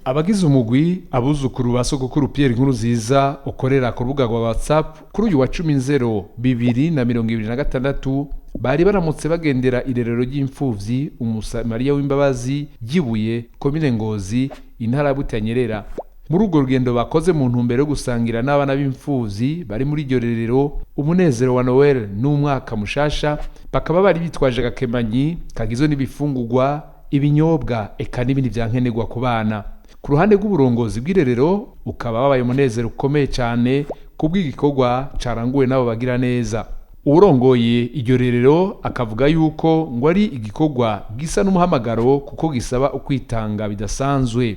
Abagize umugwi Abuzukuru ba Sogokuru Pierre Nkurunziza ukorera ku rubuga rwa WhatsApp, kuri uyu wa 10.0.2026 bari baramutse bagendera irerero ry'imfuvyi Umusamariya w'Imbabazi ry'Ibuye, komine Ngozi, intara ya Butanyerera. Muri urwo rugendo bakoze mu ntumbero yo gusangira n'abana b'imfuvyi bari muri iryo rerero umunezero wa Noel n'umwaka mushasha, bakaba bari bitwaje agakemanyi kagizwe n'ibifungurwa, ibinyobwa, eka n'ibindi vya nkenerwa ku bana. Ku ruhande rw'uburongozi bw'irerero ukaba wabaye umunezero ukomeye cyane kubw'igikorwa caranguwe n'abo bagira neza. Uwurongoye iryo rerero akavuga yuko ngo ari igikorwa gisa n'umuhamagaro kuko gisaba ukwitanga bidasanzwe,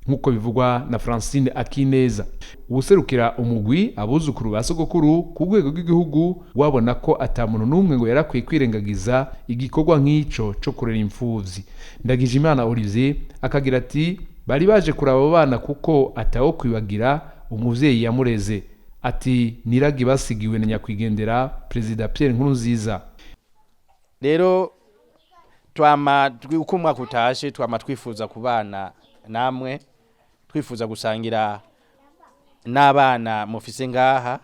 nk'uko bivugwa na Francine Akineza, uwuserukira umugwi Abuzukuru ba Sogokuru ku rwego rw'igihugu. Wabona ko ata muntu n'umwe ngo yarakwiye kwirengagiza igikorwa nk'ico co kurera imfuvyi. Ndagijimana Olivier akagira ati: "Bari baje kuraba abo bana kuko atawo kwibagira umuvyeyi yamureze." Ati: "Niragi basigiwe na nyakwigendera Perezida Pierre Nkurunziza." Rero twama uko umwaka utashe twama twifuza kubana namwe, twifuza gusangira n'abana mufise ngaha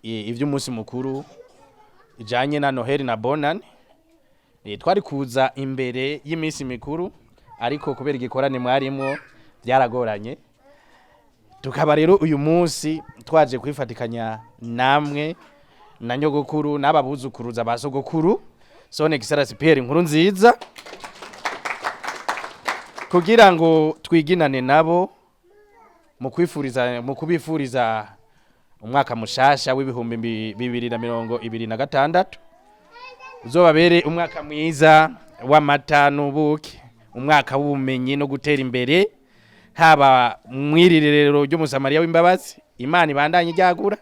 ivy'umunsi mukuru ijanye na Noheli na Bonane. Twari kuza imbere y'iminsi mikuru, ariko kubera igikorane mwarimwo byaragoranye. Tukaba rero uyu munsi twaje kwifatikanya namwe na nyogokuru n'aba buzukuruza ba sogokuru Son Excellence Pierre Nkurunziza, kugira ngo twiginane nabo mu kwifuriza, mu kubifuriza umwaka mushasha w'2026 uzobabere umwaka mwiza w'amata n'ubuki, umwaka w'ubumenyi no gutera imbere, haba mw'irirerero ry'Umusamariya w'Imbabazi Imana ibandanye ryagura,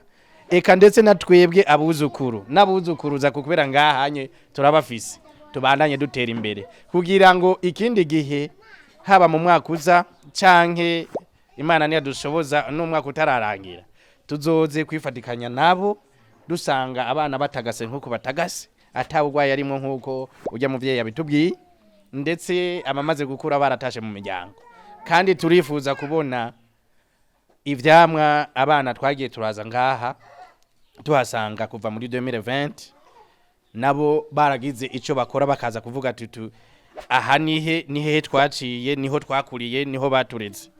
eka ndetse na twebwe abuzukuru n'abuzukuruza, kubera ngahanye turabafise, tubandanye dutera imbere kugira ngo ikindi gihe, haba mu mwaka uza canke Imana niyadushoboza n'umwaka utararangira, tuzoze kwifatikanya nabo dusanga abana batagase nk'uko batagase, atawugwaye arimwo nk'uko ujya muvyeyi yabitubwiye, ndetse abamaze gukura baratashe mu miryango. Kandi turifuza kubona ivyamwa abana twagiye turaza ngaha tuhasanga kuva muri 2020, nabo baragize ico bakora, bakaza kuvuga tutu aha nihe, nihehe twaciye, niho twakuriye, niho batureze.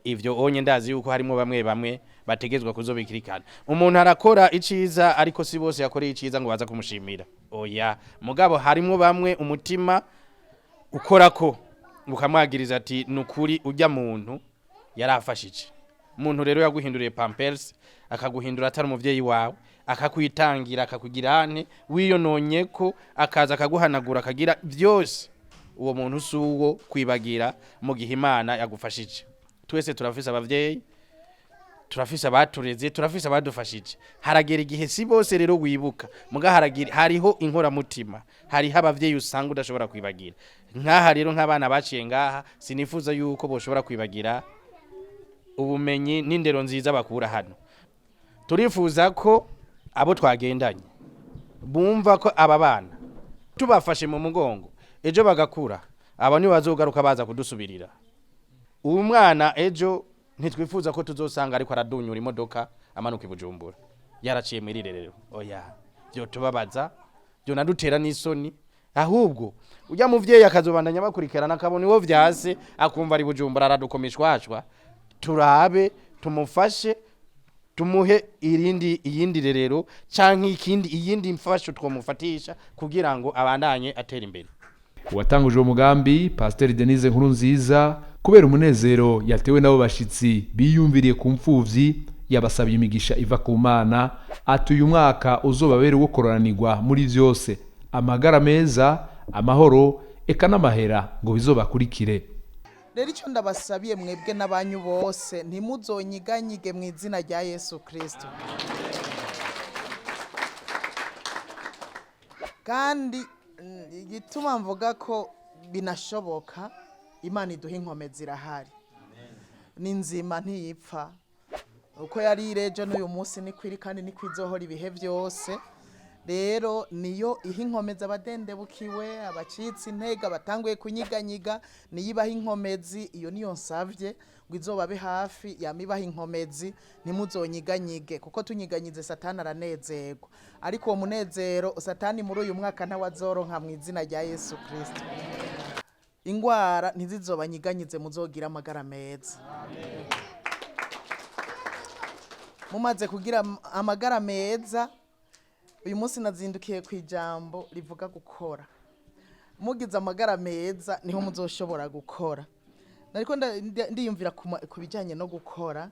Ivyo onye ndazi yuko harimo bamwe bamwe bategezwa kuzobikirikana. Umuntu arakora iciza, ariko si bose yakoreye iciza ngo baza kumushimira, oya. Mugabo harimo bamwe umutima ukorako ukamwagiriza ati: "Nukuri ujya muntu yarafashije." Umuntu rero yaguhinduriye pampers, akaguhindura atari umuvyeyi wawe, akakwitangira, akakugira ane wiyononye ko akaza akaguhanagura, akagira byose, uwo muntu si uwo kwibagira mu gihe Imana yagufashije. Twese turafise abavyeyi, turafise abatureze, turafise abadufashije. Haragera igihe si bose rero wibuka, muga haragira hariho inkoramutima, hariho abavyeyi usanga udashobora kwibagira. Nk'aha rero, nk'abana baciye ngaha, sinifuza yuko boshobora kwibagira ubumenyi n'indero nziza bakura hano. Turifuza ko abo twagendanye bumva ko aba bana tubafashe mu mugongo, ejo bagakura, aba nibo bazogaruka baza kudusubirira. Uwo mwana ejo ntitwifuza ko tuzosanga ariko aradunyura imodoka amanuka i Bujumbura yaraciye muri rerero, oya. Byo tubabaza, byo nadutera n'isoni. Ahubwo ujya muvyeyi akazobandanya bakurikirana, akabona iwo vyase, akumva ari Bujumbura aradukomishwashwa, turabe tumufashe, tumuhe irindi, iyindi rerero canke ikindi, iyindi mfasho twomufatisha kugira ngo abandanye atera imbere. Uwatanguje uwo mugambi, Pasiteri Denise Nkurunziza, kubera umunezero yatewe n'abo bashitsi biyumviriye ku mfuvyi, yabasabiye imigisha iva ku Mana. Ati: "Uyu mwaka uzobabere uwo kororanirwa muri vyose, amagara meza, amahoro, eka n'amahera ngo bizobakurikire." Rero icyo ndabasabiye mwebwe n'abanyu bose, ntimuzonyiganyige mu izina rya Yesu Kirisito. Kandi igituma mvuga ko binashoboka, Imana iduha inkomezi, irahari, ni nzima, ntiyipfa. Uko yari irejo n'uyu munsi niko iri, kandi niko izohora ibihe byose. Rero niyo iha inkomezi abadendebukiwe, abacitse intege, abatanguye kunyiganyiga, niyo ibaha inkomezi. Iyo niyo nsavye ngo izobabe hafi, yama ibaha inkomezi, ntimuzonyiganyige, kuko tunyiganyize Satani aranezerwa. Ariko uwo munezero Satani muri uyu mwaka ntawazoronka mu izina rya Yesu Kristo. Ingwara ntizizobanyiganyize, muzogira amagara meza. Mumaze kugira amagara meza, uyu munsi nazindukiye ku ijambo rivuga gukora. Mugize amagara meza niho muzoshobora gukora. Nariko ndiyumvira ku bijyanye no gukora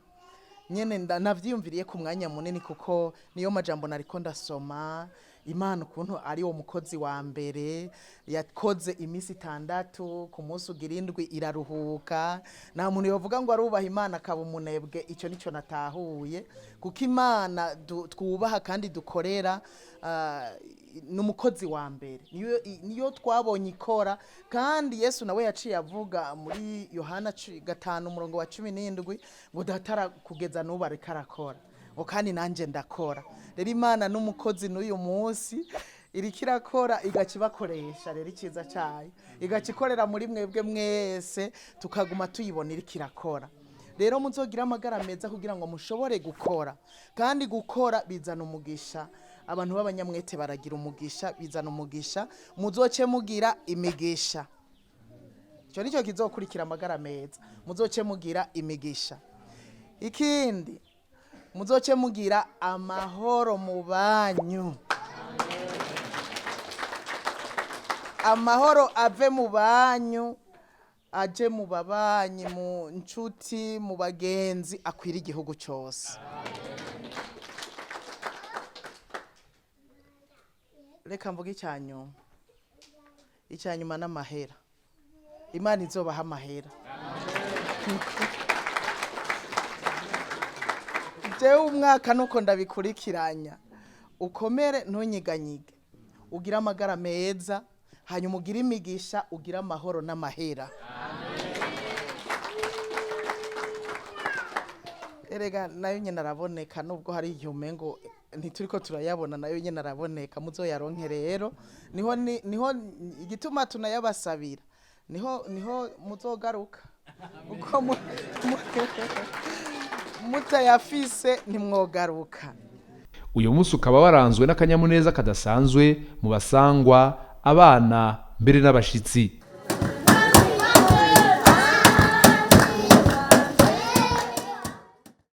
nyene, navyiyumviriye ku mwanya munini, kuko niyo majambo nariko ndasoma. Imana ukuntu ari wo mukozi wa mbere, yakoze iminsi 6, ku munsi ugira 7 iraruhuka. Nta muntu yovuga ngo arubaha Imana akaba umunebwe. Icyo nicyo natahuye, kuko Imana twubaha kandi dukorera ni umukozi wa mbere, niyo twabonye ikora. Kandi Yesu nawe yaciye avuga muri Yohana 5 umurongo wa 17 ngo Data kugeza n'ubu ariko arakora, ngo kandi nanjye ndakora. Rero Imana n'umukozi n'uyu munsi iriko irakora, igaca ibakoresha. Rero icyiza cyayo, igaca ikorera muri mwebwe mwese, tukaguma tuyibona iriko irakora. Rero muzogire amagara meza kugira ngo mushobore gukora. Kandi gukora bizana umugisha. Abantu b'abanyamwete baragira umugisha, bizana umugisha. Muzoce mugira imigisha. Icyo nicyo kizokurikira amagara meza, muzoce mugira imigisha. Ikindi, muzoce mugira amahoro mu banyu. Amahoro ave mu banyu aje mu babanyi, mu nshuti, mu bagenzi, akwira igihugu cyose. Reka mvuge icyanyuma. Icyanyuma n'amahera. Imana izobaha amahera. Jewe umwaka nuko ndabikurikiranya: ukomere, ntunyiganyige, ugire amagara meza, hanyuma ugire imigisha, ugire amahoro n'amahera. Erega nayo nyine araboneka, nubwo hari igihe umengo ntituriko turayabona, nayo nyine araboneka. Muzoyaronke. Rero niho niho igituma tunayabasabira, niho muzogaruka, uko mutayafise ntimwogaruka. Uyu munsi ukaba waranzwe n'akanyamuneza kadasanzwe mu basangwa, abana mbere n'abashitsi.